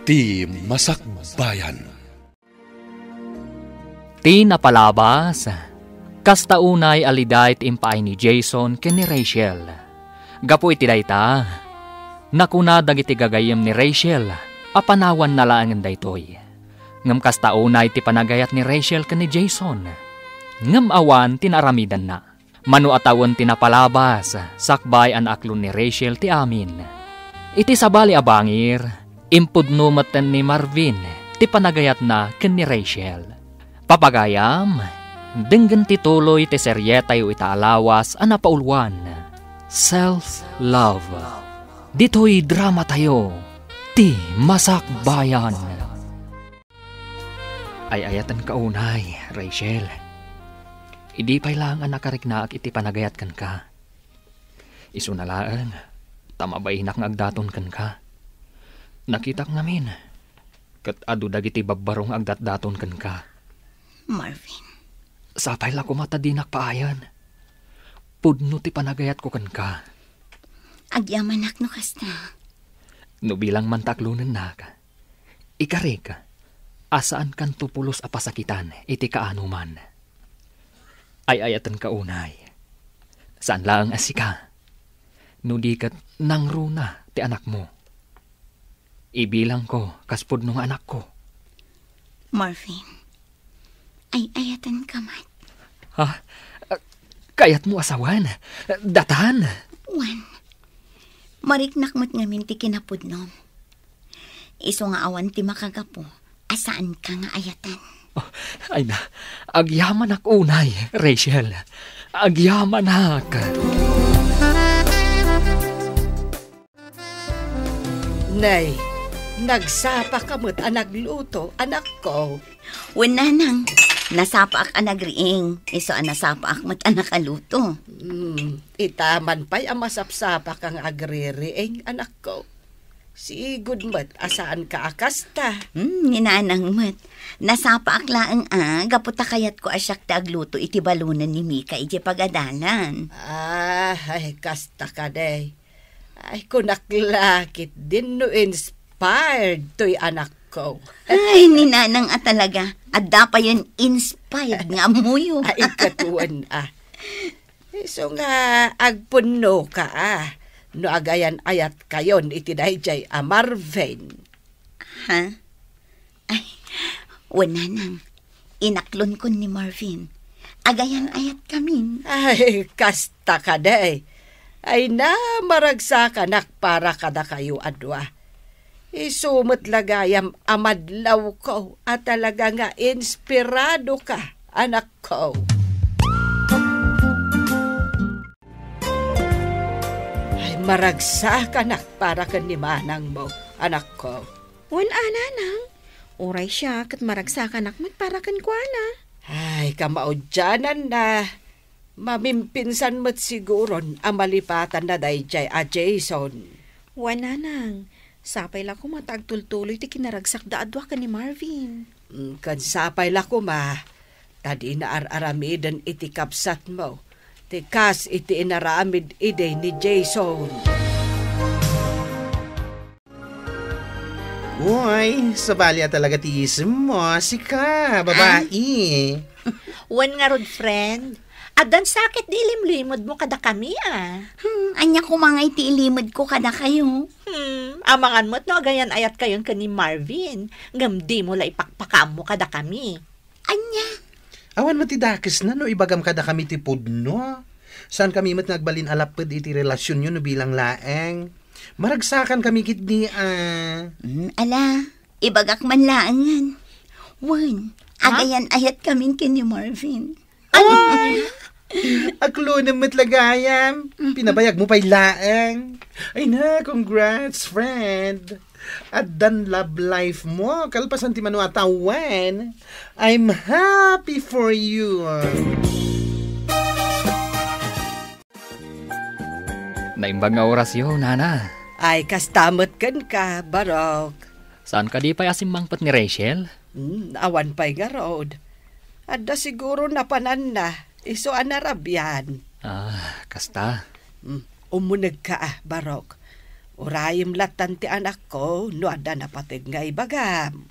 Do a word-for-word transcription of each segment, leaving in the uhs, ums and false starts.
Ti Masakbayan. Ti napalabas, kasta unay a liday ti impaay ni Jason ken ni Rachel. Gapu iti dayta, nakuna dagiti gagayyem ni Rachel a panawanna laengen daytoy. Ngem kasta unay ti panagayat ni Rachel ken ni Jason. Ngem awan ti naaramidanna. Mano a tawen ti napalabas, sakbay a naaklon ni Rachel ti amin. Iti sabali a bangir, impudno metten ni Marvin ti panagayatna ken ni Rachel. Papagayam, denggen ti tuloy ti serietayo ita a lawas a napauluan, Self Love. Ditoy dramatayo, Ti Masakbayan. Ay-ayatenka unay, Rachel. Idi pay laeng a nakariknaak iti panagayat kenka. Isuna laeng, ta mabainak nga agdaton kenka. Nakitak ngamin, ket adu dagiti babbaro nga agdatdaton kenka. Marvin. Sapay la koma ta dinak paayen. Pudno ti panagayatko kenka. Agyamanak no kasta. No bilang man ta aklonennak, ikarik a saankanto pulos a pasakitan iti kaanoman. Ay-ayatenka unay. Saan laeng a sika. No di ket nangruna ti anakmo. Ibilangko kas pudno nga anakko. Marvin, ay-ayatenka met. Ha? Kayatmo a sawen? Datan? Wen, mariknak met ngamin ti kinapudnom. Isu nga awan ti makagapu a saanka nga ayaten. Oh, ay na, agyamanak unay, Rachel. Agyamanak. Nay, nagsapaka met a nagluto, anakko. Wen, nanang, nasapaak a nagriing, isu a nasapaak met a nakaluto. Hmm, ita man pay a masapsapaka nga agririing, anakko. Sigud met a saanka a kasta. Hmm, ni nanang met. Nasapaak laeng a, gapu ta kayatko a siak ti agluto iti balonen ni Mika idiay pagadalan. Ah, ay, kasta kadi. Ay, kunak la ketdin no inspired toy anakko. Ay, ni nanang a talaga. Adda payen inspired nga ammoyo. Ay, ket wen a. Isu nga agpunnoka a, no agayan-ayatkayon iti daydiay a Marvin. Ha? Ay, wen, nanang. Inaklonkon ni Marvin. Agayan-ayatkamin. Ay, kasta kadi. Ay na, maragsakanak para kadakayo a dua. Isu met la gayam a madlawko a talaga nga inspiradoka, anakko. Ay, maragsakanak para ken ni manangmo, anakko. Wen a, nanang. Uray siak ket maragsakanak met para kenkuana. Ay, kamaudiananna. Mamimpinsan met siguron a malipatanna daydiay a Jason. Wen, nanang. Sapay la koma ta agtultuloy ti kinaragsakda a dua ken ni Marvin. Mm, ken sapay la koma ta dina ar-aramiden iti kabsatmo ti kas iti inaramid idi ni Jason. Uy, sabali a talaga ti isemmo, sika, babai. Wen ngarud, friend. Addan sakit di ilimlimedmo kadakami, a. Hmm, ania koma ngay ti ilimedko kadakayo? Hmm, amangan met no agayan-ayatkayon ken ni Marvin, ngem dimo la ipakpakaammo kadakami. Ania? Awan met ti dakesna no ibagam kadakami ti pudno. Saankami met nga agbalin a lapped iti relasionyo no bilang laeng. Maragsakankami ketdi a. Hmm, ala, ibagak man laengen. Wen, ha? Agayan-ayatkamin ken ni Marvin. Ay! Aklonem met la gayam. Pinabayagmo pay laeng. Ay na, congrats, friend. Addan love life mo, kalpasan ti mano a tawen. I'm happy for you. Naimbag nga orasyo, nana. Ay, kasta met kenka, Barok. Saan kadi pay a simmangpet ni Rachel? Hmm, awan pay ngarud. Adda siguro napananna, isu a narabian. Ah, kasta. Hmm, umunegka a, Barok. Urayem lattan ti anakko no adda napateg nga ibagam.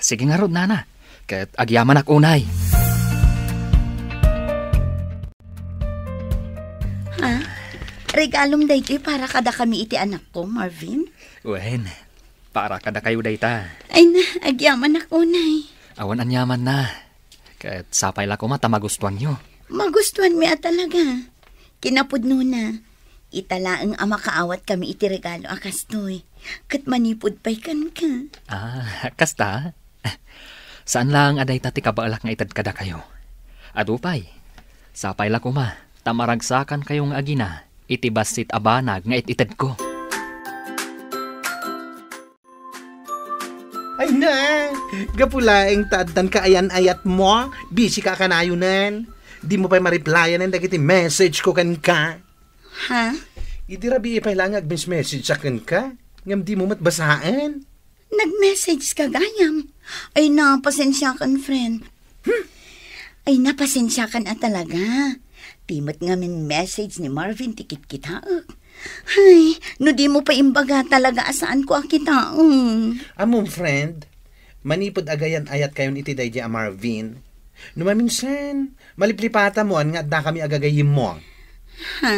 Sige ngarud, nana. Ket agyamanak unay. Ha? Regalom daytoy para kadakami iti anakko, Marvin? Wen, para kadakayo dayta. Ay na, agyamanak unay. Awan aniamanna. Ket sapay la koma ta magustuanyo. Magustuanmi a talaga. Kinapudnona, ita laeng a makaawatkami iti regalo a kastoy. Ket manipud pay kenka. Ah, kasta? Saan laeng a dayta ti kabaelak nga ited kadakayo. Adu pay, sapay la koma ta maragsakankayo nga agina iti bassit a banag nga it-itedko. Ay na, gapu laeng ta addan kaayan-ayatmo, busy ka a kanayonen. Dimo pay ma-replyanen dagiti message ko kenka. Ha? Idi rabii pay laeng nga agmessage a kenka, ngem dimo met basaen. Nag-message ka gayam. Ay na, pasensiakan, friend. Hmm? Ay na, pasensiakan a talaga. Ti met ngamin message ni Marvin ti kitkitaek. Ay, no dimo pay imbaga talaga a saanko a kitaen. Ammom, friend, manipud agayan-ayatkayon iti daydiay a Marvin, no maminsan, maliplipatamon nga addakami a gagayyemmo. Ha?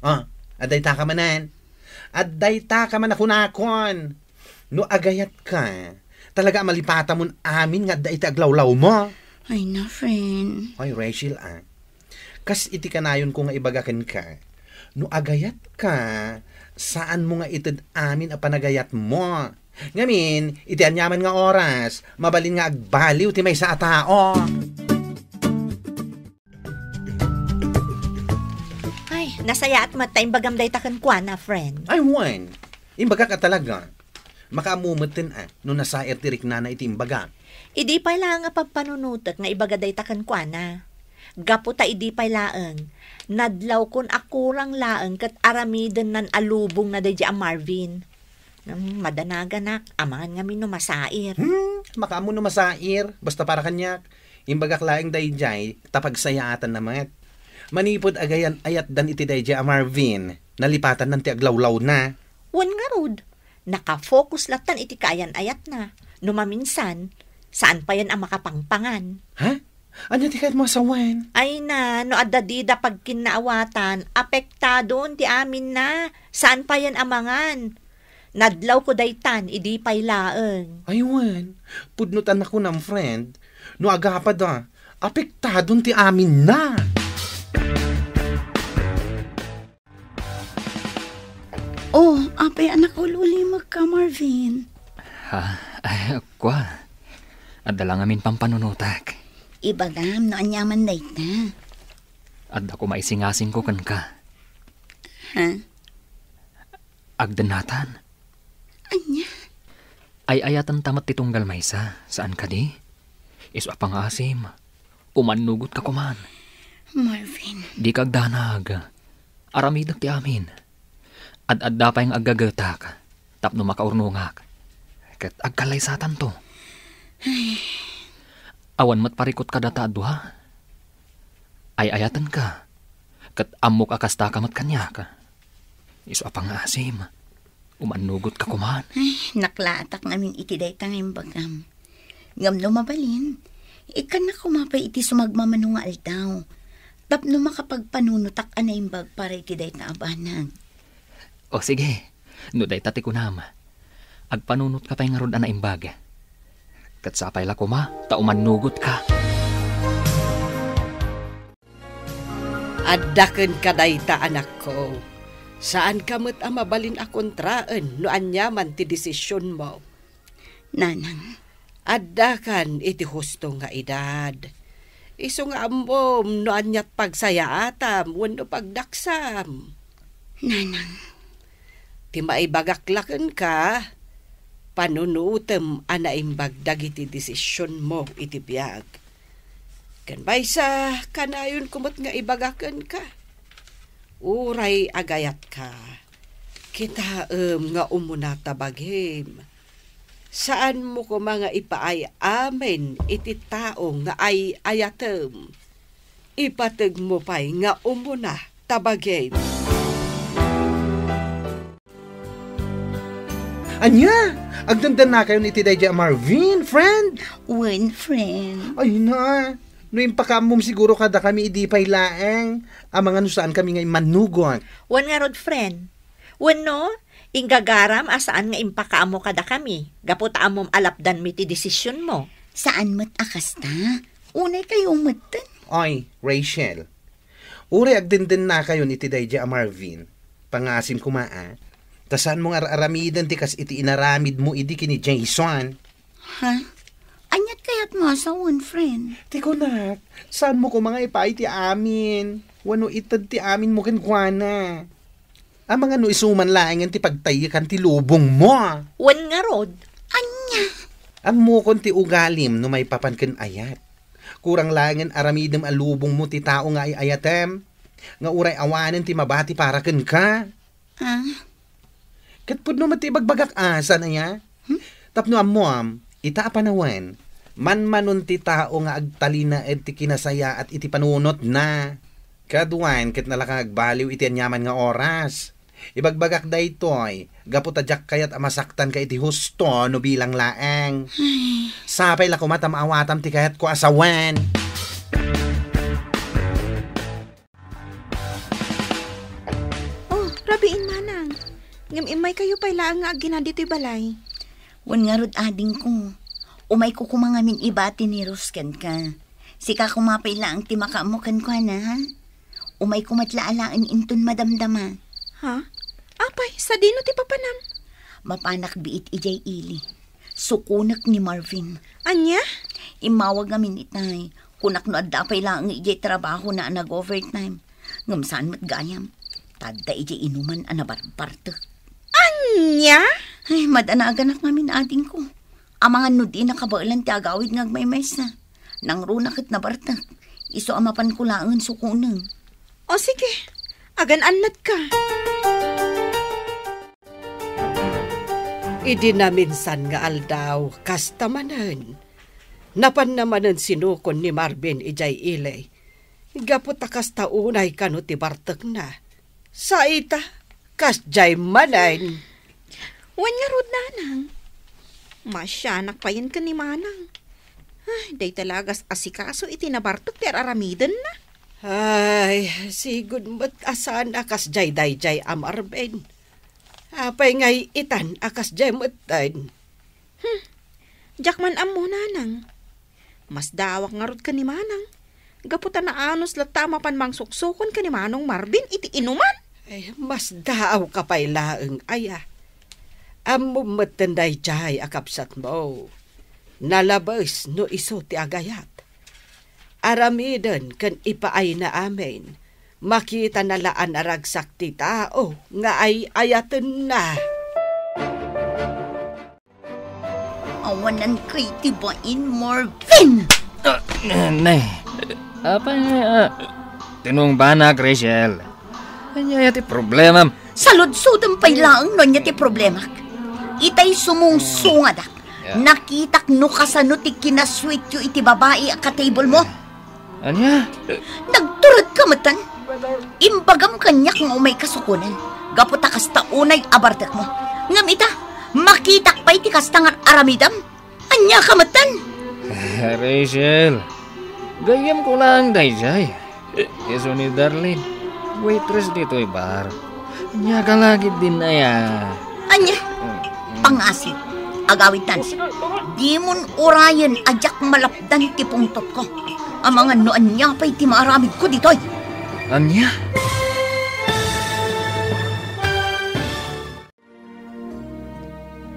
Ah, addaytaka manen. Addaytaka man a kunakon. No agayatka, talaga a malipatamon amin nga adda iti aglawlawmo. Ay na, friend. Ay, Rachel, ah. Kas iti kanayonko nga ibaga kenka, no agayatka, saanmo nga ited amin a panagayatmo. Ngamin, iti aniaman nga oras, mabalin nga agbaliw ti maysa a tao. Ay, nasayaat met ta imbagam dayta kenkuana, friend. Ay, wen. Imbagak a talaga. Makaammo metten a no nasair ti riknana iti imbaga. Idi pay laeng a pagpanunotek nga ibaga dayta kenkuana. Gapu ta idi pay laeng, nadlawkon a kurang laeng ket aramidennan a lubongna daydiay a Marvin. Hmm, madanaganak, amangan ngamin no masair. Hmm, makaammo no masair, basta para kaniak, imbagak laeng daydiay, ta pagsayaatanna met. Manipud agayan-ayatdan iti daydiay a Marvin, nalipatannan ti aglawlawna. Wen ngarud, nakafocus lattan iti kaayan-ayatna. No maminsan, saan payen a makapangpangan. Ha? Ania ti kayatmo a sawen? Ay na, no adda dida pagkinnaawatan, apektadon ti aminna. Saan payen a mangan. Nadlawko daytan, idi pay laeng. Ay wen, pudno ta nakunam, friend. No agapada, apektadon ti aminna. Oh, apay a nakaul-ulimekka, Marvin? Ha? Ay, kua. Adda la ngamin pampanunotak. Ibagam no aniaman dayta. Adda koma isingasingko kenka. Ha? Agdennatan. Ania? Ay-ayatenta met ti tunggal maysa, saan kadi? Isu a pangngaasim, umannugotka koman. Marvin. Dika agdanag. Aramidek ti amin. Ad-adda pay nga aggagetak tapno makaurnongak. Ket agkallaysatanto. Ay. Awan met parikut kadata a dua. Ay-ayatenka, ket ammok a kastaka met kaniak. Isu a pangngaasim, umannugotka koman. Ay, naklaatak ngamin iti dayta nga imbagam. Ngem no mabalin, ikkannak koma pay iti sumagmamano nga aldaw, tapno makapagpanunotak a naimbag para iti dayta a banag. O sige, no dayta ti kunam, agpanunotka pay ngarud a naimbag. Ket sapay la koma ta umannugotka. Adda kenka dayta, anakko. Saanka met a mabalin a kontraen no aniaman ti desisionmo. Nanang. Addakan iti husto nga edad. Isu nga ammom no aniat pagsayaatam wenno pagdaksam. Nanang. Ti maibagak la kenka, panunotem a naimbag dagiti desisionmo iti biag. Ken maysa, kanayonko met nga ibaga kenka. Uray agayatka, kitaem nga umuna ta bagim. Saanmo koma nga ipaay-amin iti tao nga ay-ayatem. Ipategmo pay nga umuna ta bagim. Ania? Agdendennakayon iti daydiay a Marvin, friend? Wen, friend. Ay na, no impakaammom siguro kadakami idi pay laeng, amangan no saankami nga immannugot. Wen ngarud, friend. Wenno, inggagaram a saan nga impakaammo kadakami, gapu ta ammom a lapdanmi ti desisionmo. Saan met a kasta. Unay kayo metten. Oy, Rachel. Uray agdendennakayon iti daydiay a Marvin, pangasim koma a, ta saanmo nga ar-aramiden ti kas iti inaramidmo idi ken ni Jason. Ha? Aniat kayatmo a sawen, friend? Ti kunak, saanmo koma nga ipaay ti amin? Wenno ited ti aminmo kenkuana? Amangan no isu man laengen ti pagtaykan ti lubongmo. Wen ngarud. Ania? Ammokon ti ugalim no maipapan ken ayat. Kurang laengen aramidem a lubongmo ti tao nga ay-ayatem, nga uray awanen ti mabati para kenka. Ah? Ket pudno met ti ibagbagak a, saan aya? Hmm? Tapno ammoam, ita a panawen, manmanon ti tao nga agtalinaed ti kinasayaat iti panunotna. Kaduan ket nalaka nga agbaliw iti aniaman nga oras. Ibagbagak daytoy, gapu ta diak kayat a masaktanka iti husto no bilang laeng. Ay. Sapay la koma ta maawatam ti kayatko a sawen. Oh, rabiin manang. Ngem immaykayo pay laeng nga aggina ditoy balay. Wen ngarud, adingko. Umayko koma ngamin ibati ni Rose kenka. Sika koma pay laeng ti makaammo kenkuana, ha? Umayko met la alaen inton madamdama. Ha? Apay, sadino ti papanam? Mapanak biit idiay ili. Sukonek ni Marvin. Ania? Immawag ngamin itay. Kunak no adda pay laeng idiay trabahona a nag-overtime. Ngem saan met gayam. Ta adda idiay inuman a nabarbartek. Ania? Ay, madanaganak ngamin, adingko. Amangan no di nakabaelan ti agawid nga agmaymaysa. Nangruna ket nabartek. Isu a mapanko laengen sukonen. O sige, agan-annatka. Idi naminsan nga aldaw, kasta manen. Napanna manen sinukon ni Marvin idiay ili. Gapu ta kasta unay kano ti bartekna. Sa ita, kasdiay manen. Wen ngarud, nanang. Masianak payen ken ni manang. Ay, dayta la a gas-asikaso iti nabartek ti ar-aramidenna. Ay, sigud met a saan a kasdiay daydiay a Marvin. Apay ngay itan a kasdiay metten? Hmm. Diak man ammo, nanang. Masdaawak ngarud ken ni manang. Gapu ta naanus latta a mapan mangsuksukon ken ni manong Marvin iti inuman. Ay, masdaawka pay laeng aya. Ammom metten daydiay a kabsatmo. Nalabes no isu ti agayat. Aramiden ken ipaayna amin. Makitana la a naragsak ti tao nga ay-ayatenna. Awanan kay ti bain, Marvin! Ah, ne. Apay, ah, tinungbanak, Rachel. Ania ti problemam? Saludsodem pay laeng no ania ti problemak. Itay sumungsungadak. Yeah. Nakitak no kasano ti kinasuityo iti babai a ka-table mo. Ania? Nagturedka metten? Imbagam kaniak nga umayka sukonen, gapu ta kasta unay a bartekmo. Ngem ita, makitak pay ti kasta nga ar-aramidem? Ania ka metten? Rachel, gayyemko laeng daydiay. Isu ni Darlene, waitress ditoy bar. Ania ka la ketdin aya? Ania? Mm, mm. Pangasim, agawidtan. Dimon urayen a diak malapdan ti pungtotko. Amangan no ania pay ti maaramidko ditoy. Ania?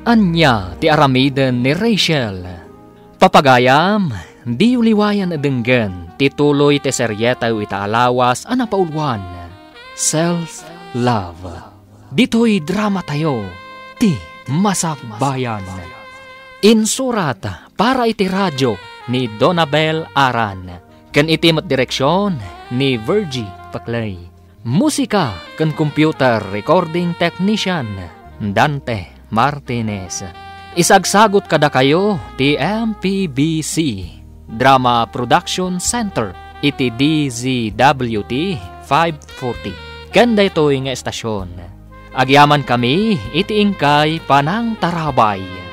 Ania ti aramiden ni Rachel? Papagayam, diyo liwayan a denggen ti tuloy ti serietayo ita a lawas a napauluan, Self Love. Ditoy dramatayo, ti Masakbayan. Insurat para iti radio ni Donabel Aran, ken iti met direksion ni Virgie Paclay. Musika ken computer recording technician, Dante Martinez. Isagsagut kadakayo ti M P B C Drama Production Center iti D Z W T five forty. Ken daytoy nga estasion, Agyamankami iti inkay panangtarabay.